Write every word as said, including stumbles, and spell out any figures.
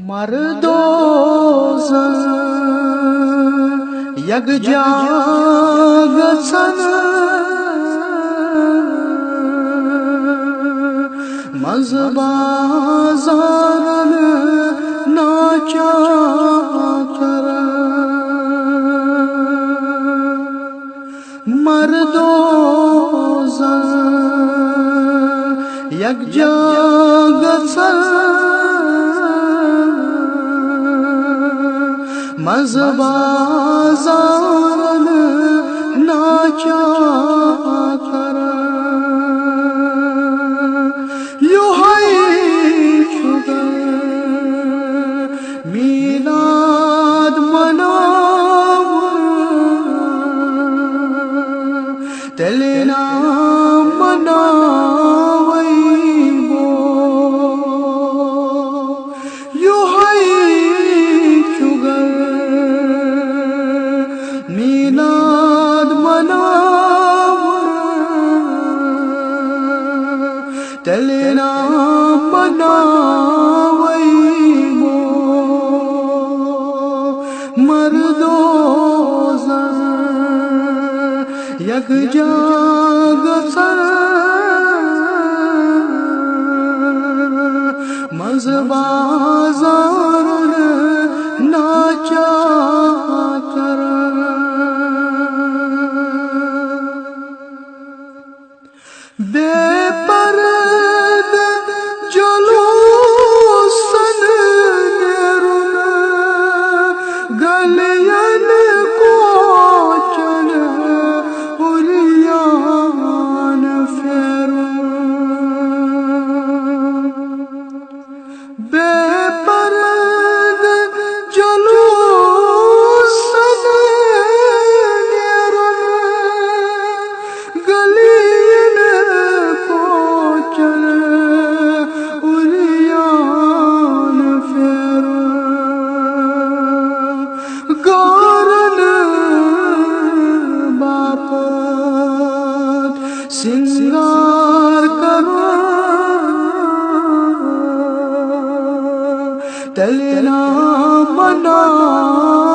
مردو زن یکجا گژھن منٛز بازارن ناچا کرن۔ مردو زن یکجا گژھن منٛز بازارن ناچا کرن۔ یُہے چھُ میلاد مناوُن، تیٚلہِ نا مناوے بہٕ۔ یُہے چھُ میلاد مناوُن، تیٚلہِ نا مناوے بہٕ۔ مردو زن یکجا گژھن منٛز بازارن ناچا کرن۔ بے پردٕ جلوسن نیرُن، گلین کوچن عریان پھیرُن۔ بے پردٕ جلوسن نیرُن، گلین کوچن عریان پھیرُن۔ غارن باپتھ سنگار کرُن، تیٚلہِ نا مناوے